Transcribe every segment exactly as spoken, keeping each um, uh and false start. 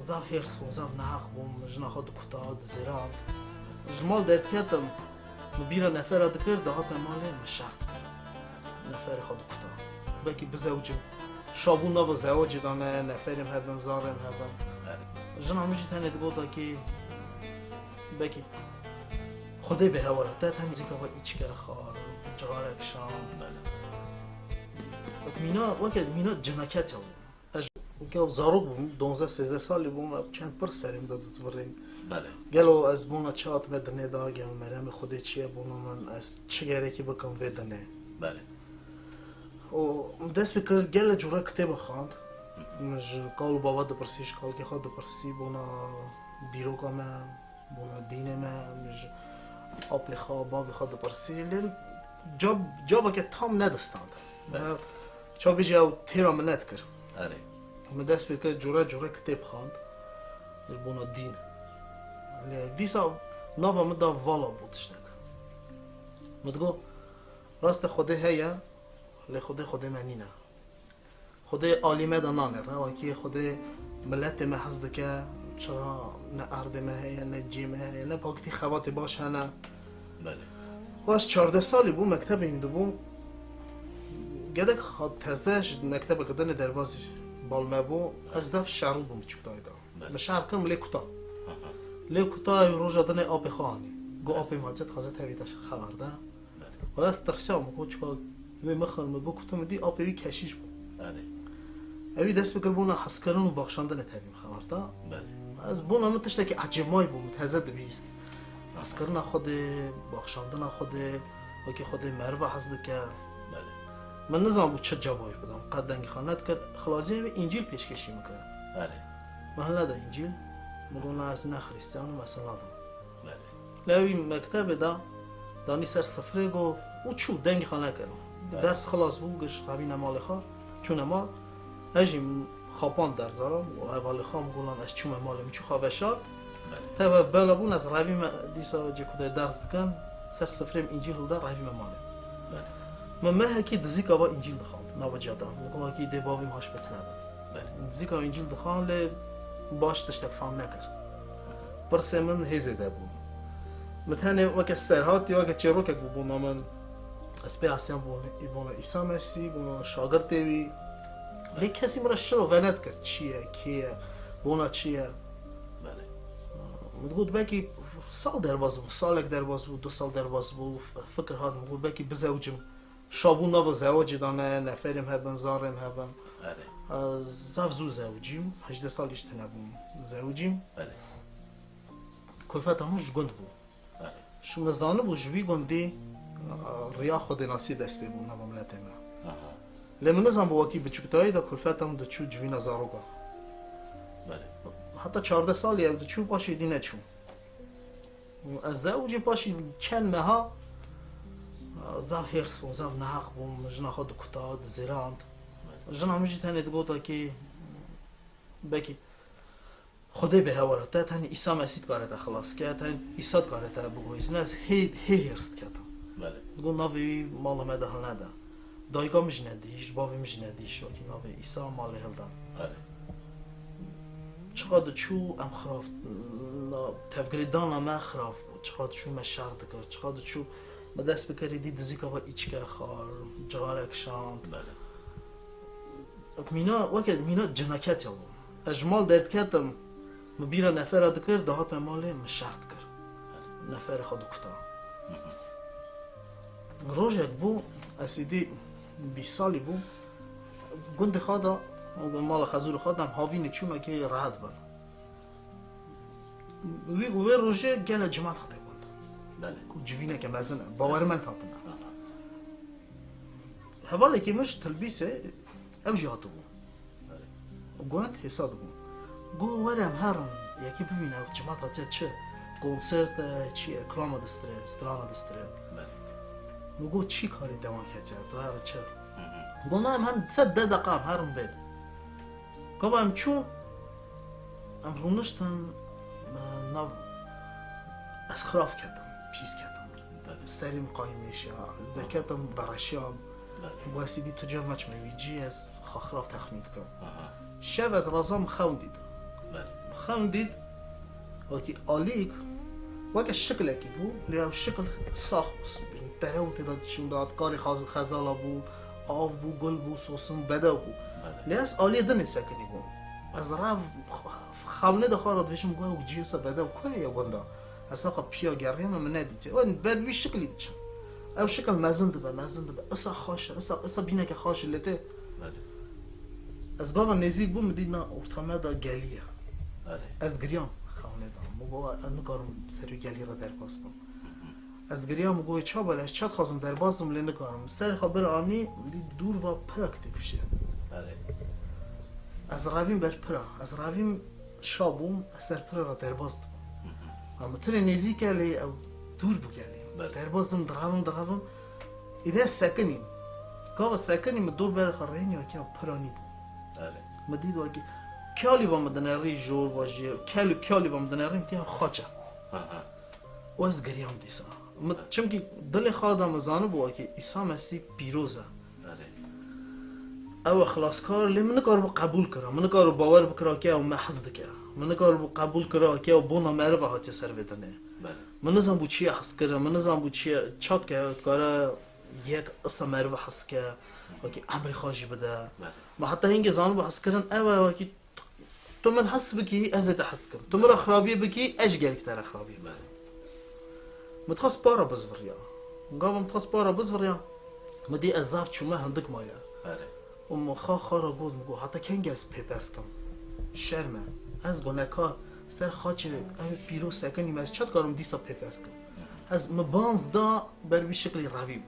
Zaf hêrs bûm, zaf neheq bûm, jina xwe dikuta, dizêrand. Ji mal derketim, min bîra nefera dikir, dihatime malê, min şert kir. Neferê xwe dikuta. Belkî bizewicim. Şabû nava zewacê de ne, neferê min hebin, zarê min hebin. Jina min jî tenê digota ki, belkî Xwedê bêhewar, te tenê zîka ve îçke xwar, cixarek şand. Mîna, weke mîna cinaketiya bû. Ez weke zarok bûm, donzdeh sêzdeh salî bûm, ev çend pir serê min de dizvirîn. Belê. Gelo ez bona çi hatime dinê de, gelo meremê Xwedê çi ye bona min, ez çi gerekî bikim vê dinê. Belê. Û min dest pê kir, gelek cure kitêb xwend. Min ji kal û bava dipirsî, ji kalkê xwe dipirsî, bona dîroka me, bona dînê me, min ji apê xwe, bavê xwe dipirsî. Lê ca, caveke tam nedistand. Belê. Me, ça bêjî ew têra min nedikir. Erê. Min dest pê kir, cure cure kitêb xwend. Ji bona dîn. Lê dîsa nava min de vala bû tiştek. Min digot, rast e Xwedê heye, lê Xwedê Xwedê me nîne. Xwedê alî me de nanêre, wekî Xwedê miletê me hez dike, çira ne erdê me heye, ne cî me heye, ne pakîtî xebatê baş hene. Belê. Û ez çardeh salî bû, mektebê hîn dibû. Gedek hat teze ji mektebeke dinê derbazî bal me bû. Ez zaf şerû bûm çûktayê de. Belê. Min şer kir, min lê kuta. Aha. Lê kuta, ew roja dinê apê xwe anî. Got, belê, apê min hacet xazet hevî de xeber de. Belê. Wala ez tirsiyam, min got, çika wê mixin, min bikutim, min dî apê wî keşîş bû. Belê. Ewî dest pê kir bona hezkirin û baxşandinê tevî min xeber da. Belê. Ez bona min tiştekî ecêbmayî bû, min teze dibîst. Hezkirina Xwedê, baxşandina Xwedê, wekî Xwedê meriva hez dike. Belê. Min nizanbû çi cevabê bidim, qet dengê xwe nedikir. Xilaziyê wî Încîl pêşkêşî min kir. Belê. Min hilneda Încîl, min got, na, ez ne Xrîstiyan im, ez hilnadim. Belê. Lê wî mektebê de danî ser sifrê, got û çû, dengê xwe nekir. Belê. Ders xilas bû, giş revîne malê xwe, çûne mal. Ez jî xapand derzaran û hevalê xwe, min got, lan ez çûme malê, min çû xwe veşart. Belê. Teve bela bûn, ez revîme dîsa cê ku de ders dikin, ser sifrê min Încîl hilda, revîme malê. Belê. Min mehekî dizîka va Încîl dixwend, nava cadan. Min got, wekî dê bavê min haş bi tine bin. Belê. Dizîka Încîl dixwend, lê baş tiştek fam nekir. Pirsê min hê zêde bû. Min tenê weke serhatî, weke çêrokek bû bona min. Ez pê hesiyam bona, bona Îsa Mesîh, bona şagirtê wî. Lê kesî min re şiro venedikir. Çi ye, kê ye, bona çi ye? Belê. Min digot, belkî sal derbas bû, salek derbas bû, du sal derbas bû, f-, fikir hat, min got, belkî bizewicim. Şabû nava zewacê de ne, neferê min hebin, zarê min hebin. Erê. Ez zaf zû zewicîm, hejdeh salî jî tune bûm zewicîm. Erê. Kulfeta min ji gund bû. Erê. Ji min zanibû ji wî gundî, a, riya xwedênasî dest pê bû nava miletê me. Aha. Lê min nizanbû wekî biçûktayî de kulfeta min diçû civîna zaroka. Belê. Heta çardeh salî ew diçû, paşê dî neçû. Ez zewicî paşî çend meha, zaf hêrs bûm, zaf neheq bûm, jina xwe dikuta, dizêrand. Jina min jî tenê digota ki, belkî Xwedê bêhewar e, te tenê Îsa Mesîh dikare te xilas ke, tenê Îsa dikare te biguhîzine, ez hê, hê hêrs diketim. Belê. Digot, navê wî mala me de hilnede. Dayika min jî nedihîşt, bavê min jî nedihîşt, wekî navê Îsa malê hildan. Belê. Çiqa diçû em xiraf, na, tevgirêdana me xiraf bû. Çiqa diçû me şer dikir. Çiqa diçû me dest bi kerî dî dizîka xwe îçke xwar, cixarek şand. Belê. Mîna, weke mîna cinaketiya bû. Ez ji mal derdiketim, min bîra nefera dikir, dihatime malê, min şert kir. Neferê xwe dikuta. Rojek bû, ez êdî bîst salî bûm, gundê xwe de, mala xezûrê xwe de, em havînê çûme kê rehet bin. Wî, wê rojê gele cimat hate gund. Belê. Ku civîneke mezin e, bawermend hatine. Aha. Hevalekî min ji Tilbîsê, ew jî hatibû. Belê. Gund hêsa dibû. Got, were em herin, yekî bibîne, ew cimat hatiye çi? Konsert e, çi ye? Klama distire, strana distire. Belê. Min got, çi karî dewan ketiye, tu here çi? Hı hı. Got, na, em hem se deh deqa em herin bên. Gava em çûn, em rûniştin, e, nav, ez xiraf ketim, pîs ketim. Belê. Serî min qayî mêşiya, deketim, vereşiyam. Belê. Got, ez êdî tu cem meçme wî cî, ez xwe xiraf texmîn dikim. Aha. Şev ez raza min xewn dît. Belê. Min Em dît, wekî alîk, weke şikilekî bû, lê ew şikil sax bû. Terew tê de diçûn, de karê xaz-, xezala bû, av bû, gul bû, sosin, bedew bû. Belê. Lê ez aliyê dinê sekinî bûm. Ez rev xewnê de xwe re dibêjim, got, ew cihê se bedew ku ye ya gunda? Ez heqa piya geriyame, min nedîtiye. Wan ber wî şikilî diçim. Ew şikil mezin dibe, mezin dibe. Isa xaş e, isa, isa bîneke xaş e lê tê. Belê. Ez gava nêzîk bûm, min dît na ortame de gelî ye. Belê. Ez giriyam xewnê de. Min got, ez nikarim ser wî gelî re derbas bim. Ez giriyam, min got, çawa bele, ez çawa dixwazim derbas bim, lê nikarim. Ser xwe bir anî, min dît dûr va pira têkifşe. Belê. Ez revîm ber pira. Ez revîm şa bûm, ez ser pira re derbas dibim. Hı hı. Ama tire nêzîk e, lê ew dûr bû gelî. Belê. Derbas dibim, direvim, direvim. Îde sekinîm. Gava sekinîm, min dor ber xwe rênî, wekî ew pira nîbû. Belê. Min dît wekî kalî va min dinerî, jor va jê, kalî, kalî va min dinerî, min dît ew xaç e. Hı hı. Û ez giriyam dîsa. Min, çimkî dilê xwe de min zanibû wekî Îsa Mesîh pîroz e. Belê. Ew e xilaskar, lê min nikaribû qebûl kira. Min nikaribû bawer bikira ke ew me hez dike. Min nikaribû qebûl kira ke ew bona meriva hatiye ser vê dinê. Belê. Min nizanbû çi ye hez kirin, min nizanbû çi ye, çat ke dikare yek isa meriva hez ke, wekî emrê xwe jî bide. Belê. Me heta hingê zanibû hezkirin ew e, wekî tu min hez bikî, ez ê te hez kim. Tu min re xirabiyê bikî, ez jî gelkî te re xirabiyê bikim. Belê. Min dixwest para bizviriya. Gava min dixwest para bizviriya, min dî ez zaf çûme hindik maye. Belê. Û min xwe xwe re got, min got, heta kengî ez pêpes kim? Şerm e. Ez gunekar, ser xaçê ev pîroz sekinîme, ez çawa dikarim dîsa pêpes kim? Ez, min banz da ber wî şiklî revîm.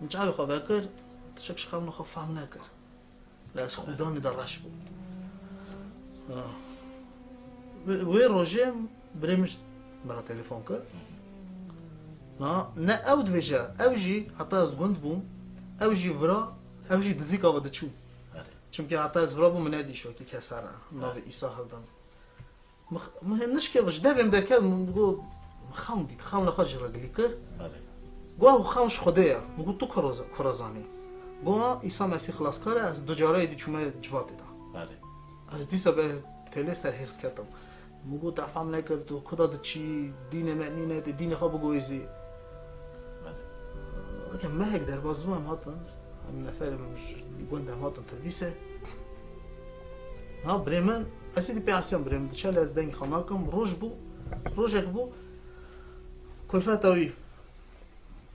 Min çavê xwe vekir, tiştek ji xewna xwe fehm nekir. Lê ez xwedanê de reş bûm. Ha. Wê, wê rojê birê min ji min re telefon kir. Na, ne ew dibêje, ew jî, heta ez gund bûm, ew jî vira, ew jî dizîka ve diçû. Erê. Çimkî heta ez vira bûm, min nedî şokî keser e, navê Îsa hildan. Min x-, min hê nişkeve ji devê min derket, min got, min xewn dît, xewna xwe jî re gilî kir. Belê. Got, ew xewn ji Xwedê ye. Min got, tu kuro za-, kuro zanî? Got, Îsa Mesîh xilaskar e, ez du cara êdî çûme civatê de. Belê. Ez dîsa ber têlê ser hêrs ketim. Min got, te fam nekir, tu kuda diçî, dînê me nîne, tê dînê xwe biguhêzî. Belê. Weke mehek derbas bû, em hatin. Em neferê min ji gund em hatin Tilvîsê. Ha, birê min, ez êdî pê esiyam birê min diçe, lê ez dengê xwe nakim. Roj bû, rojek bû, kulfeta wî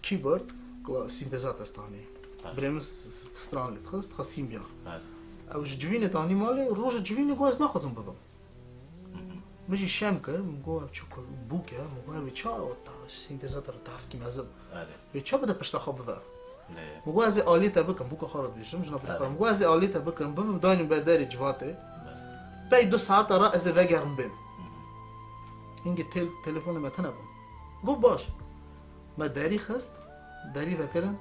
keyboard, kla-, sîntezator tanî. Ha. Birê min s-, s-, stran lê dixist, xwe sîn biya. Ha. Ew ji civînê tanî malê, roja civînê got, ez naxwazim bibim. Min jî şem kir, min got, ev çi ku bûk e, min got, ev ê ça, o ta-, sîntezator tarifkî mezin. Erê. Wê ça bide pişta xwe bive? Lê. Min got, ez ê aliyê te bikim, bûka xwe re dibêjim, jina birê xwe re. Erê. Min got, ez ê aliyê te bikim, bibim daynim ber derê civatê. Erê. Pey du saeta re ez ê vegerim bêm. Hı hı. Hingê tel-, telefonê me tune bû. Got, baş. Me derî xist, derî vekirin,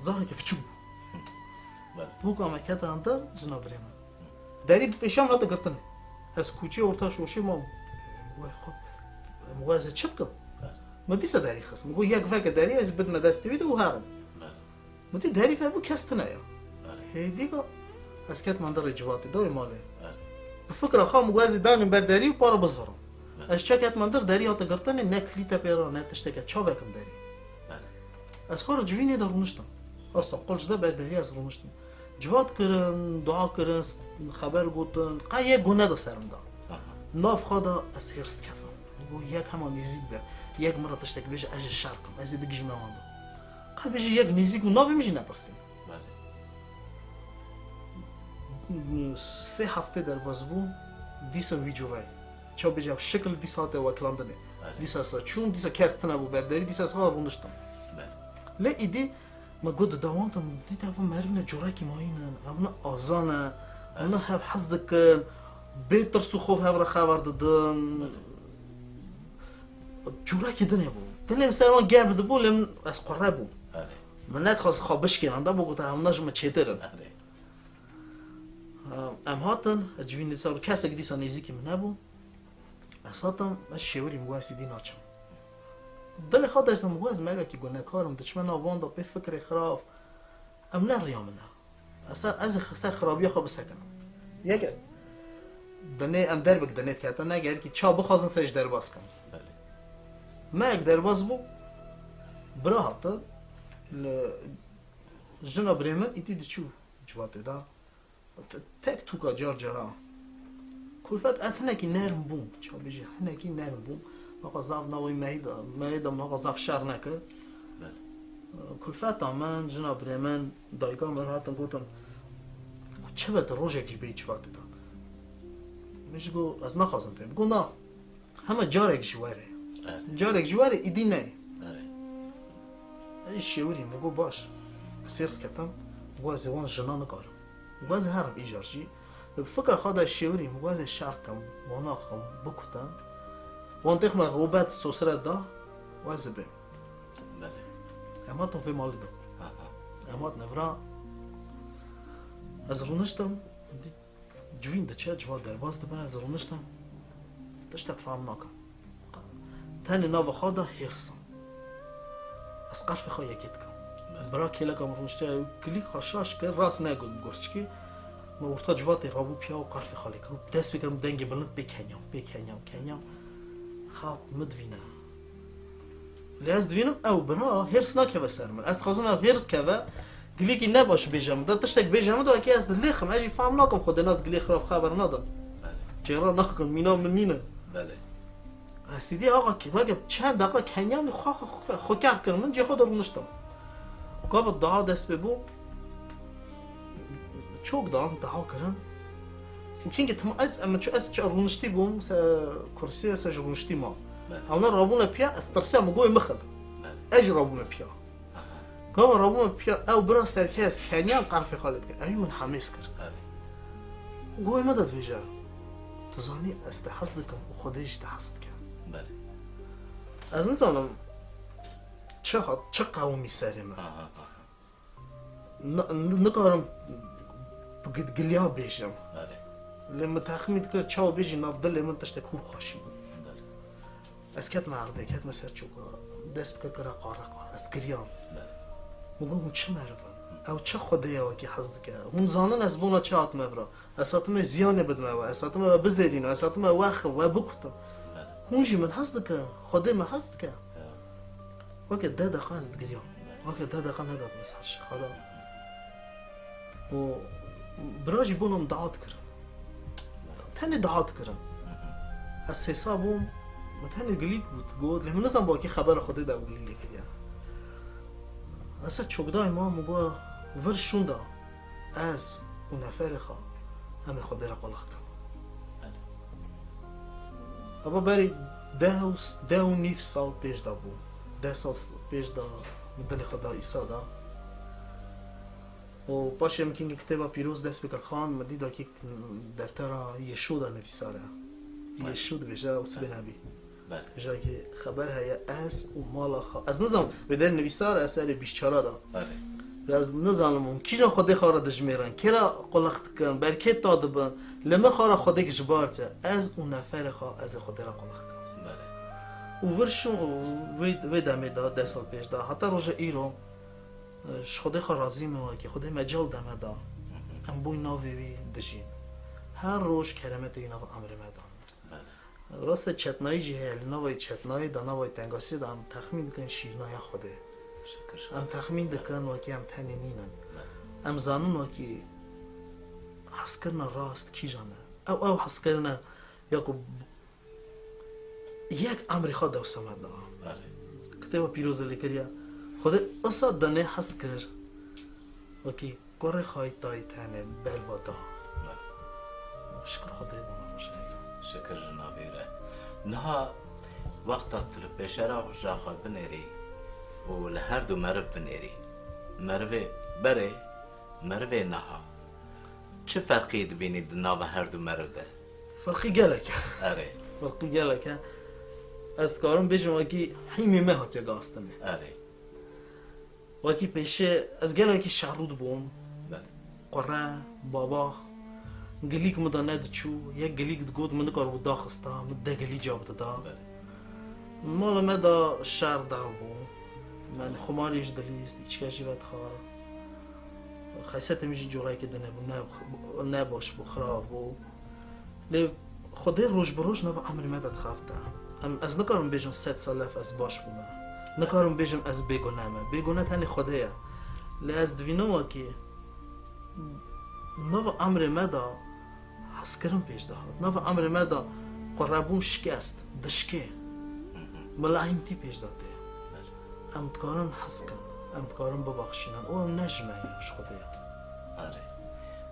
zareke piçûk bû. Belê. Bûka me kete andir, jina birê min. Derî bi pêşiya min hate girtinê. Ez kuçê orta şoşê mam. Wê xwe, em got, ez ê çi bikim? Belê. Min dîsa derî xist. Min got, yek veke derî, ez bidime destê wî de û herim. Belê. Min dî derî vebû, kes tune ya. Belê. Hêdî got, ez ketim andirê civatê, dawê malê. Belê. Bi fikra xwe min got, ez ê danim ber derî û para bizvirim. Belê. Ez çek ketim andir, derî hate girtinê, ne kilîte pê re, ne tişteke, çavekim derî. Belê. Ez xwe re civînê de rûniştim. Asta qulc de ber derî ez rûniştim. Civat kirin, dua kirin, s-, xeber gotin, qey yek got neda ser min de. Aha. Nav xwe de ez hêrs dikevim. Got, yek hema nêzîk be, yek min re tiştek bêje, ez jî şer kim, ez ê bigihîjime wan de. Qey bêje yek nêzîk bû, navê min jî nepirsî. Belê. Sê heftê derbas bû, dîsa wî covayî. Ça bêje, ev şikil dîsa hate wekilandinê. Belê. Dîsa sa çûn, dîsa kes tune bû ber derî, dîsa ez xwe rûniştim. Belê. Lê îdî me got, didawandim, dît ev merivne corekî mayîn in, ev ne azan e, ev ne hev hez dikin, bê tirs û xof hev re xeber didin. Belê. Corekî dinê bû. Dinê min ser wan germ dibû, lê min ez qure bûm. Erê. Min nedixwest xwe bişkênim, da bû got, ev ne ji min çêtir in. Erê. Em hatin, ez civîn dîsa, kesek dîsa nêzîkî min nebû. Ez hatim, ez şêwirî min got, ez êdî naçim. Dilê xwe de ez got, ez merivekî gunekar im, diçime nav wan de pê fikrê xirab. Em ne riya min e. Ez, ez ê ser xirabiya xwe bisekinim. Yek, Dinê em derbek dinê dikete, ne gerkî ça bixwazin ser ji derbas kin. Belê. Me ek derbas bû, bira hate, li jina birê min îtî diçû civatê de. Te-, tek tûka car cara. Kulfet ez hinekî nerm bûm, ça bêjî hinekî nerm bûm. Maxa zaf navê mehî de, mehî de maxa zaf şer nekir. Belê. Kulfeta min, jina birê min, dayika min hatin gotin, çi be tu rojek jî bêyî civatê de. Min jî got, ez naxwazim pê. Min got, na, hema carek jî were. Evet. Carek jî were, îdî neyê. Evet. Ey şêwirî, min got, baş. Ez hêrs ketim, got, ez ê wan jina nikarim. Got, ez ê herim îcar jî. Li fikra xwe de şêwirî, min got, ez ê şer kim, wana xim, bikutim. Wan têx me rûbet sosire da, got, ez ê bêm. Belê. Em hatin vê malê de. Ha, ha. Em hatin vira. Ez rûniştim, dî civîn diçe, civa derbas dibe, ez rûniştim. Tiştek fehm nakim. Tenê nava xwe de hêrs im. Ez qerfê xwe yekê dikim. Belê. Bira kêleka min rûniştiye, û kilîk xwe şaş kir, rast negot bi gurçikî. Min orta civatê rabû piya û qerfê xwe lê kir. Û dest pê kirim dengê bilind pê kenyam, pê kenyam, kenyam. Xelk min divîne. Lê ez divînim ew bira hêrs nakeve ser min. Ez dixwazim ew hêrs keve, gilîkî nebaş bêje min. De tiştek bêje min de wekî ez lêxim. Ez jî fehm nakim xwedê nas gilê xirab xeber nadim. Belê. Çêra nakim, mîna min nîne. Belê. Ez sîdî axa ki-, weke çend deqa kenyam xwe, xwe, xwe, xwe keh kirin min, cê xwe de rûniştim. Gava daha dest pê bû. Çok da daha kirin. Çünkü tam ez, em çu ez ça rûniştî bûm, se kursî se ji rûniştî ma. Evet. Hewna rabûne piya, ez tirsiya min goyê mixin. Evet. Ez jî rabûme piya. Aha. Gava rabûme piya, ew bira serkê ez kenya qerfê xalê dikir. Ew min hemêz kir. Evet. Goyê me de dibêje. Tu zanî ez te hez dikim û Xwedê jî te hez dike. Belê. Ez nizanim çi hat, çi qewimî serê me. Aha, aha. N-, n-, nikarim gi-, giliya bêjim. Belê. Lê min texmîn dikir, çawa bêjî nav dilê min tiştek hûr xweşî bû. Belê. Ez ketime erdê, ketime ser çoka. Dest bike kire qareqa. Ez giriyam. Belê. Min got, hûn çi meriv in? Ew çi Xwedê ye wekî hez dike? Hûn zanin ez bona çi hatime vira? Ez hatime ziyanê bidime we, ez hatime we bizêrînim, ez hatime we xim, we bikutim. Belê. Hûn jî min hez dikin, Xwedê min hez dike. Ya. Weke deh deqa ez digiriyam. Belê. Weke deh deqa nedatime ser şixa de. Û bira jî bona min dua dikirin. Belê. Tenê dua dikirin. Hı hı. Ez hêsa bûm, min tenê gilîk bû, digot, lê min nizan bo kî xebera Xwedê de ew gilî lê kiriye. Ez ser çokdayê mam û got, vir şûnda. Ez û neferê xwe em ê Xwedê re qulix kin. Belê. Eva berî deh û, deh û nîv sal pêş de bû. Deh sal pêş de min dilê xwe da Îsa da. Û paşê min kengî kitêba pîroz dest pê kir xan, min dî da kî deftera Yêşû de nivîsar e. Belê. Yêşû dibêje ew sibê nebî. Belê. Ji wekî xeber heye, ez û mala xwe. Ez nizanim, wê der nivîsar e serê bîst çara de. Belê. Ez nizanim hûn kîjan Xwedê xwe re dijmêrin, kê re qulix dikin, ber kê ta dibin. Lê min xwe re Xwedêk ji bar çe. Ez û neferê xwe ez ê Xwedê re qulix dikim. Belê. Û vir şûn, û wê, wê demê de, deh sal pêş de, heta roja îro, ji Xwedê xwe razî me wekî Xwedê mecal de me da. Hı hı. Em bûyn navê wî dijîn. Her roj keremetê wî nava emrê me da. Belê. Rastê çetnayî jî heye, li navayê çetnayî de, navayê tengasiyê de em texmîn dikin şîrnaya Xwedê. Şikir. Em texmîn dikin wekî em tenê nînin. Belê. Em zanin wekî hezkirina rast kîjan e. Ew, ew hezkirine ya ku yek emrê xwe dewsa me da. Belê. Kitêba pîroz de lê kiriye. Xwedê isa dinê hez kir. Wekî Kurê xwe yî tayî tenê belva da. Belê. Şikir Xwedê bona roja îro. Şikir ji navê re. Niha wexta tu li pêşera roja xwe binêrî û li her du meriv binêrî. Merivê berê, merivê niha. Çi ferqî dibînî di nava her du meriv de? Ferqî gelek e. Erê. Ferqî gelek e. Ez dikarim bêjim wekî hîmê me hatiye gastinê. Erê. Wekî pêşê ez gelekî şerrûd bûm. Belê. Qure, babax, gilîk min de nediçû, yek gilîk digot min nikaribû daxista, min deh gilî cab dida. Belê. Mala me de şer derbû. Yani xumarî jî dilîst, îçke jî vedixwar. Xesetê min jî corekê dinê bû, ne, ne baş bû, xirab bû. Lê Xwedê roj bi roj nava emrê me de dixafte. Em, ez nikarim bêjim sed sal ev ez baş bûme. Nikarim bêjim ez bêgune me. Bêgune tenê Xwedê ye. Lê ez divînim wekî nava emrê me de hezkirin pêş dihat. Nava emrê me de qurebûn şikest, dişkê. Milayimtî pêş de tê. Em dikarin hez kin. Em dikarin bibaxşînin. Û ew ne ji me ye, ji Xwedê ye. Erê.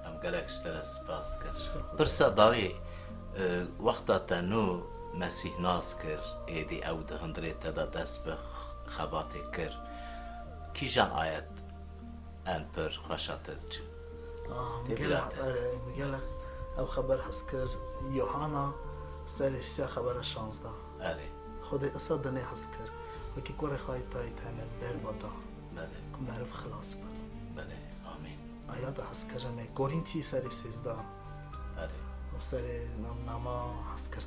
Em gelek ji te re spas dikin. Pirsa dawî, e, wexta te nû Mesîh nas kir, êdî ew di hundirê te de dest bi xebatê kir. Kîjan ayet em pir xweşa te diçûn? Ah, Tê min gelek, bîra te. Erê, min gelek ew xeber hez kir. Yohana serê sê xebera şazdeh. Erê. Xwedê isa dinê hez kir. Wekî kurê xwe yê tayî tenê derva da. Belê. Ku meriv xilas bin. Belê. Amîn. Ayeta hezkirinê, Korîntî serê sêzdeh. Erê. Û serê nam-, nama hezkir,